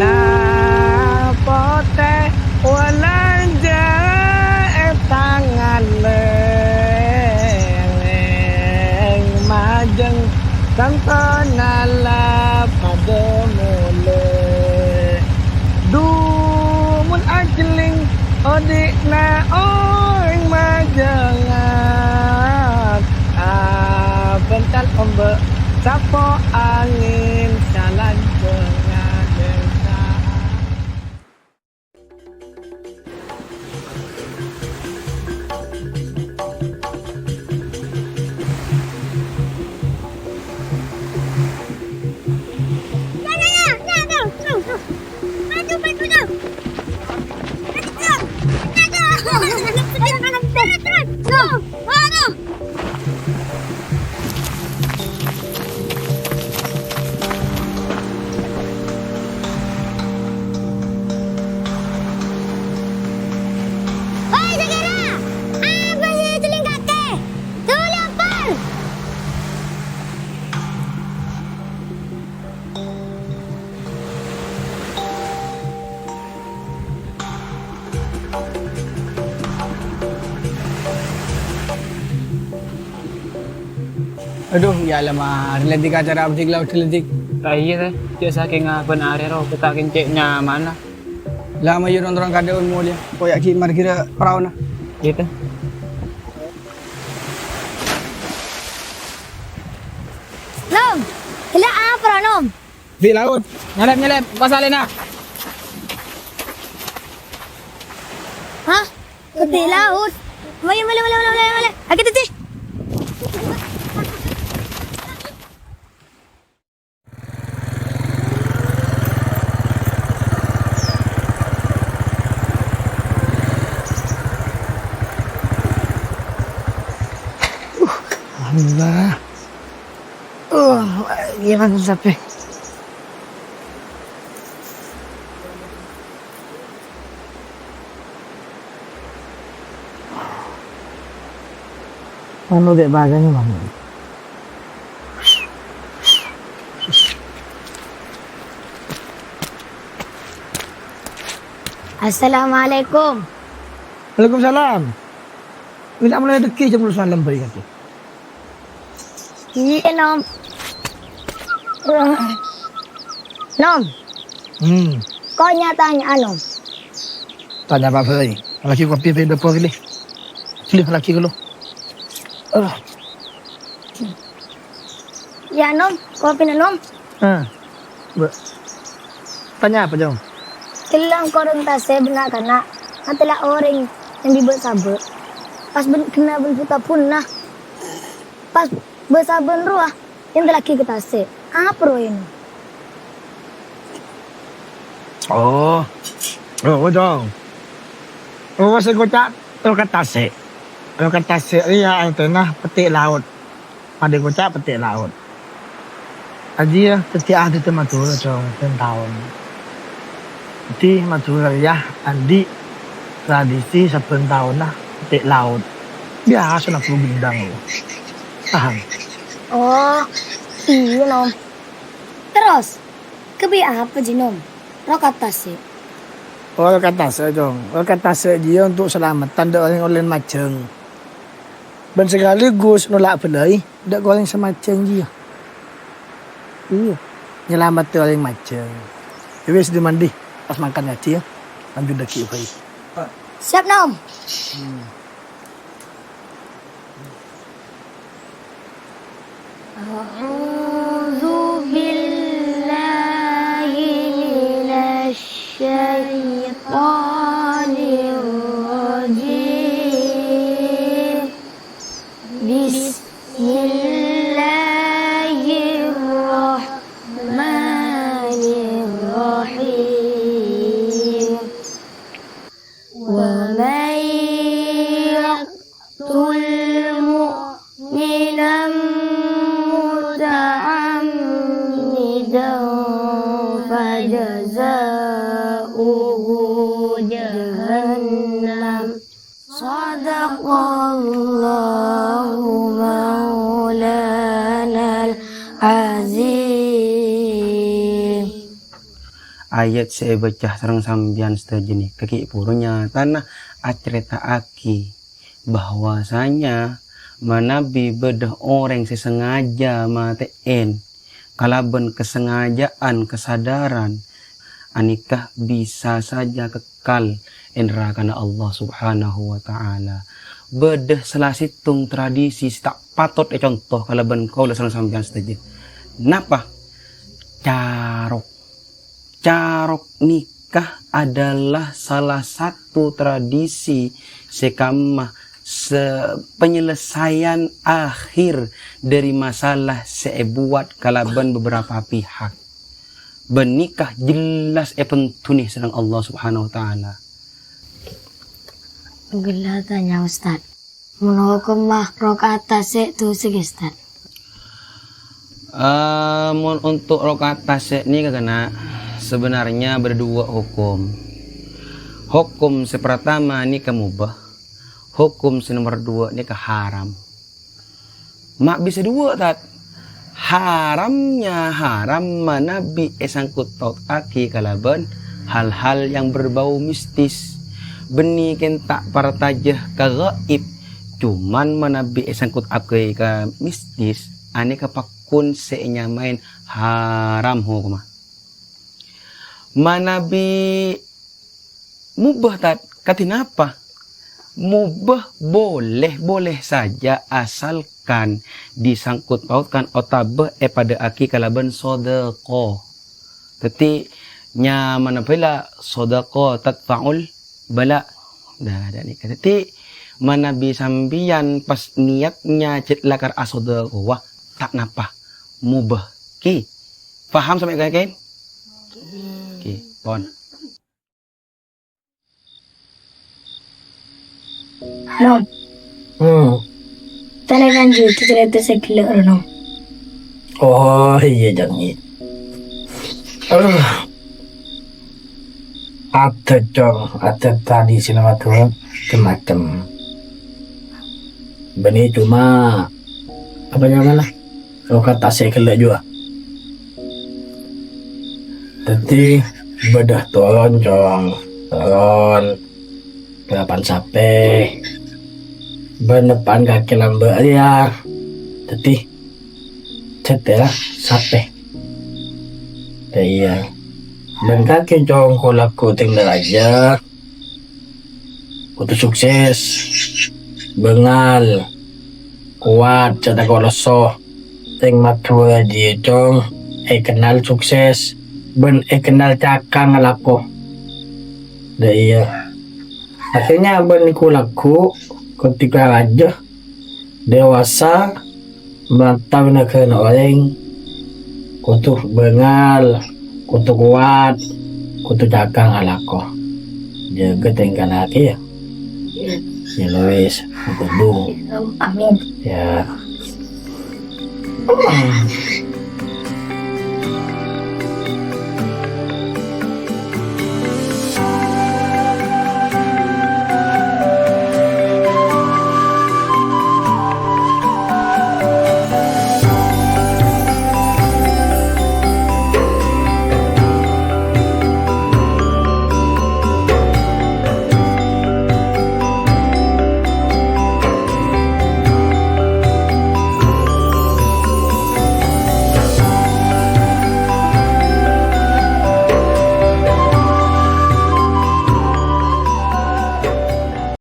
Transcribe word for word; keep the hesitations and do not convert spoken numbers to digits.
Na potè, wâlâjâ è tangan lèlèng, majâng santona la padâ molè. Du, mon aghellèng odi'na orèng majângan, abântal ombâ', sapo angèn, salanjhângnga bhârsa'an. Hoi, Sagara! Apa sè ècellèng kakè? Tolè ompèr! Adhu, ya Allah, Mar. Leddik acara abdhi laut leddik. Ta' iyâ, Tè. Cè' sakènga bân arè ro, ta' kèng cè' nyamana. La, mayu nonton kadhâ'un molèya. Koya' ghi' marghira paraona. Gitu. Nom, ghellâ' apa, Nom? Di laut. Nyelep, nyelep. Pas alèna. Hah? Di laut? Maju, maju, maju, maju, maju. Ayo, Titi. Uh, alhamdulillah. Uh, gimana sampai? Anu, dek, baganya mana? Assalamualaikum. Waalaikumsalam. Mè' ta' molè dhâggi' jhâ' malem bhâi kakè. Iyâ, Nom. Nom. Hmm. Kok nya-tanya'a, Nom? Tanya apa bhâi? Lagi kopi bhâi dâpa ghi. Ghi lagi ghâllu. Ah. Ya, Nom. Kopina, Nom. Ah. Bâ'. Tanya apa, Jong? Ghellâ' engko' rèng tasè' bân na'-kana' matella' orèng nyambi bâ'-sabâ'. Pas bân ghenna' bân bu-tabbuna. Pas bâ'-sabâ'na rowa èntellaghi ka tasè'. Apa rowa èno? Oh. Oh, Jong. Oh, sè koca' rokat tasè'. Rokat tasè' rèya artèna pettè' laot. Padâ koca' pettè' laot. Ajiyâ dhâddhi adâddhâ Madhurâ, Jong, sabbhân taon. Dhâddhi Madhurâ rèya andi' tradisi sabbhân taonna pettè' laot. Biyasa nabbu gendang, lo. Paham? Oh, iyâ, Nom. Terros, kabbhi apa, jiyâ, Nom? Rokat tasè'. Oh, rokat tasè', Jong. Rokat tasè' jiyâ untuk salameddhân dâ' orèng-orèng majâng. Bân sakaligus nolak bâlâi dâ' orèng sè majâng jiyâ. Iyâ, nyalameddhi orèng majâng. Yâ wis, di-mandi, pas mangkat ngajhi, yâ. Lanjut dhâggi' bhâi. Siap, Nom. Hmm. أعوذ بالله من الشيطان الرجيم. بسم الله الرحمن الرحيم. ومن يقتل مؤمنا متعمدا فجزاؤه جهنم. صدق الله مولانا العظيم. ayat sè èbâca sareng sampèyan sadhâjâ nèka ghi' bhuru nyatana acarèta'aghi bahwasanya manabi bâdâ orèng sè sengaja matè'èn kalabân kasengajaan, kasadaran, anèka bisa saja kekal è narakana Allah Subhanahu wa Ta'ala. Bâdâ sala sèttong tradisi sè ta' patot èconto kalabân kaulâ sareng sampèyan sadhâjâ. Napa? Carok. Carok nèka adalah salah satu tradisi sè kamma se-, penyelesaian akhir dari masalah sè èbuwat kalabân beberapa pihak. Bân nèka jelas èpèntoni sareng Allah Subhanahu wa Ta'ala. Ghellâ' tanya, Ustaz. Mon hokomma rakaat tasè' dusah ghi, Ustaz? Eh, mon untuk rakaat tasè' nèka kèna, sebenarnya bâdâ dua hukum. Hukum sè pertama nèka mubah, hukum sè nomor dua nèka haram. Ma' bisa dua, Tad. Haramnya haram manabi èsangkut pautaghi kalabân hal-hal yang berbau mistis. Bânnè kèng ta' parcajâ ka gaib, cuman manabi èsangkut aghi ka mistis, anèka pakkun sè ènyamaè haram hokomma. Manabi mubah, Tad, kadhi napa? Mubah boleh-boleh saja asalkan disangkut pautkan otabâ èpadâ'aghi kalabân sodako. Dhâddhi, nyamana bhâi la sodako tadfa'ul bala. Nah, dâ' nèka. Dhâddhi, manabi sampèyan pas niatnya jhât lakar asodakowa, ta' napa. Mubah. Ki. Paham sampè' ka'èn? Ki, pon. Nom. Hmm. Talekan juta cerita segala nom. Oh, iya, Jang, iya. Aduh. Ada, Cong. Ada tradisi nama tuh macam-macam. Bânnè cuma, apa namanya? Rakaat tasè' ghellâ' jhuwa. Dhâddhi, bâdâ toron, Cong. Toron. Kalapan sapè. Bân neppa'an kakè lambâ' rèya. Dhâddhi, jhât rèya sapè. Iyâ. Bân kakè, Cong, ko-, lagghu tèng dârâjâ. Kodhu sukses, bângal, kowat, jhâ' tako' lesso. Tèng Madhurâ jiyâ, Cong, èkennal sukses bân èkennal cakang alako. Dâ' iyâ. Akhirnya bân ko-, lagghu ketika rajâ, dewasa, Mantap, naghârâna orèng kodhu bângal, kodhu kowat, kodhu cakang alako. Jâgâ tèngkana kakè, yâ. Yâ, wis, kodhu. Amin. Yâ.